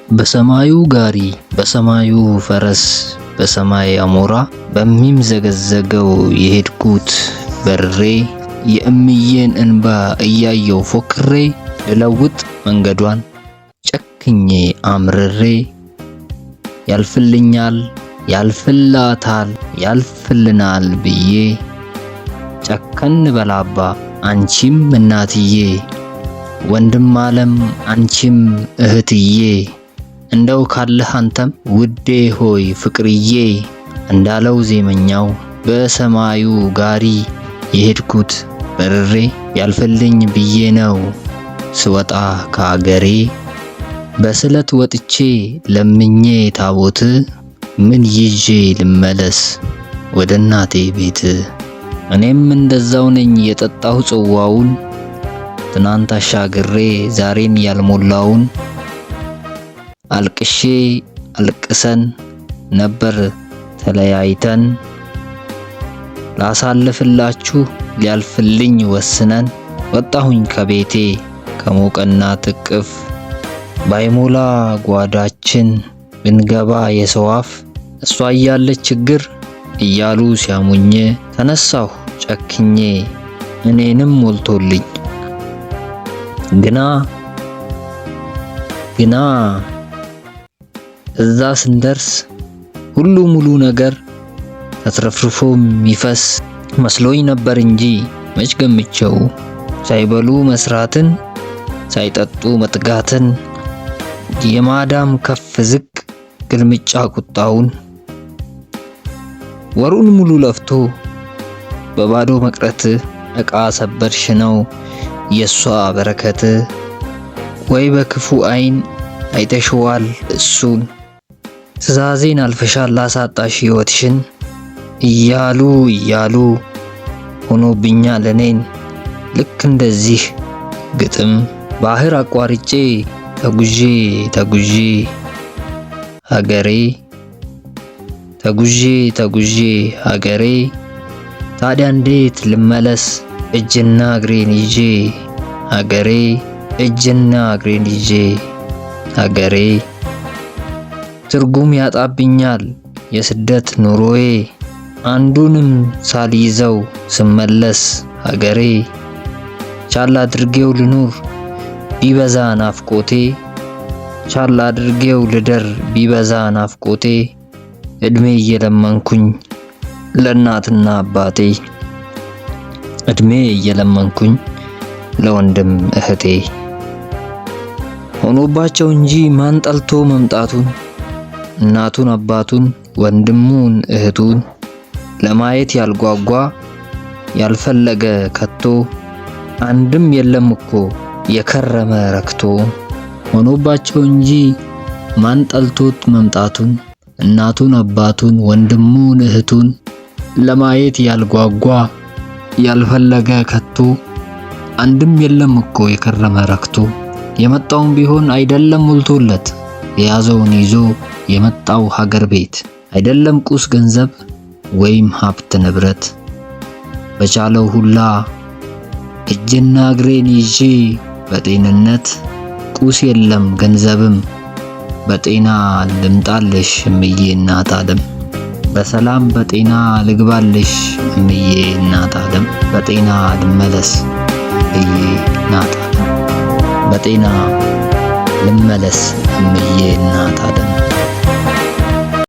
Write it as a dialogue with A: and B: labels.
A: በሰማዩ ጋሪ፣ በሰማዩ ፈረስ፣ በሰማይ አሞራ በሚምዘገዘገው የሄድኩት በርሬ፣ የእምዬን እንባ እያየው ፎክሬ፣ ልለውጥ መንገዷን ጨክኜ አምርሬ፣ ያልፍልኛል፣ ያልፍላታል፣ ያልፍልናል ብዬ፣ ጨከን በላባ አንቺም እናትዬ፣ ወንድም አለም አንቺም እህትዬ፣ እንደው ካለህ አንተም ውዴ ሆይ ፍቅርዬ፣ እንዳለው ዜመኛው በሰማዩ ጋሪ የሄድኩት በርሬ፣ ያልፍልኝ ብዬ ነው ስወጣ ከአገሬ። በስለት ወጥቼ ለምኜ ታቦት፣ ምን ይዤ ልመለስ ወደ እናቴ ቤት? እኔም እንደዛው ነኝ የጠጣሁ ጽዋውን፣ ትናንት አሻግሬ ዛሬን ያልሞላውን፣ አልቅሼ አልቅሰን ነበር ተለያይተን፣ ላሳልፍላችሁ ሊያልፍልኝ ወስነን፣ ወጣሁኝ ከቤቴ ከሞቀና እቅፍ፣ ባይሞላ ጓዳችን ብንገባ የሰው አፍ፣ እሷ እያለች ችግር እያሉ ሲያሙኝ፣ ተነሳሁ ጨክኜ እኔንም ሞልቶልኝ። ግና ግና እዛ ስንደርስ ሁሉ ሙሉ ነገር ተትረፍርፎ የሚፈስ መስሎኝ ነበር እንጂ መች ገምቼው፣ ሳይበሉ መስራትን፣ ሳይጠጡ መትጋትን፣ የማዳም ከፍ ዝቅ ግልምጫ ቁጣውን፣ ወሩን ሙሉ ለፍቶ በባዶ መቅረት፣ ዕቃ ሰበርሽ ነው የሷ በረከት፣ ወይ በክፉ አይን አይተሽዋል እሱን፣ ትዕዛዜን አልፈሻል ላሳጣሽ ሕይወትሽን እያሉ እያሉ ሆኖብኛል እኔን። ልክ እንደዚህ ግጥም ባህር አቋርጬ ተጉዤ ተጉዤ ሀገሬ፣ ተጉዤ ተጉዤ ሀገሬ፣ ታዲያ እንዴት ልመለስ እጅና እግሬን ይዤ ሀገሬ፣ እጅና እግሬን ይዤ ሀገሬ? ትርጉም ያጣብኛል የስደት ኑሮዬ፣ አንዱንም ሳልይዘው ስመለስ ሀገሬ። ቻል አድርጌው ልኑር ቢበዛ ናፍቆቴ፣ ቻል አድርጌው ልደር ቢበዛ ናፍቆቴ፣ እድሜ እየለመንኩኝ ለእናትና አባቴ፣ እድሜ እየለመንኩኝ ለወንድም እህቴ። ሆኖባቸው እንጂ ማን ጠልቶ መምጣቱን፣ እናቱን አባቱን ወንድሙን እህቱን ለማየት ያልጓጓ ያልፈለገ ከቶ አንድም የለም እኮ የከረመ ረክቶ። ሆኖባቸው እንጂ ማን ጠልቶት መምጣቱን፣ እናቱን አባቱን ወንድሙን እህቱን ለማየት ያልጓጓ ያልፈለገ ከቶ አንድም የለም እኮ የከረመ ረክቶ። የመጣውም ቢሆን አይደለም ሞልቶለት፣ የያዘውን ይዞ የመጣው ሀገር ቤት፣ አይደለም ቁስ ገንዘብ ወይም ሀብት ንብረት፣ በቻለው ሁላ እጅና እግሬን ይዤ በጤንነት፣ ቁስ የለም ገንዘብም በጤና ልምጣልሽ እምዬ እናት ዓለም፣ በሰላም በጤና ልግባልሽ እምዬ እናት ዓለም፣ በጤና ልመለስ እምዬ እናት ዓለም፣ በጤና ልመለስ እምዬ እናት ዓለም።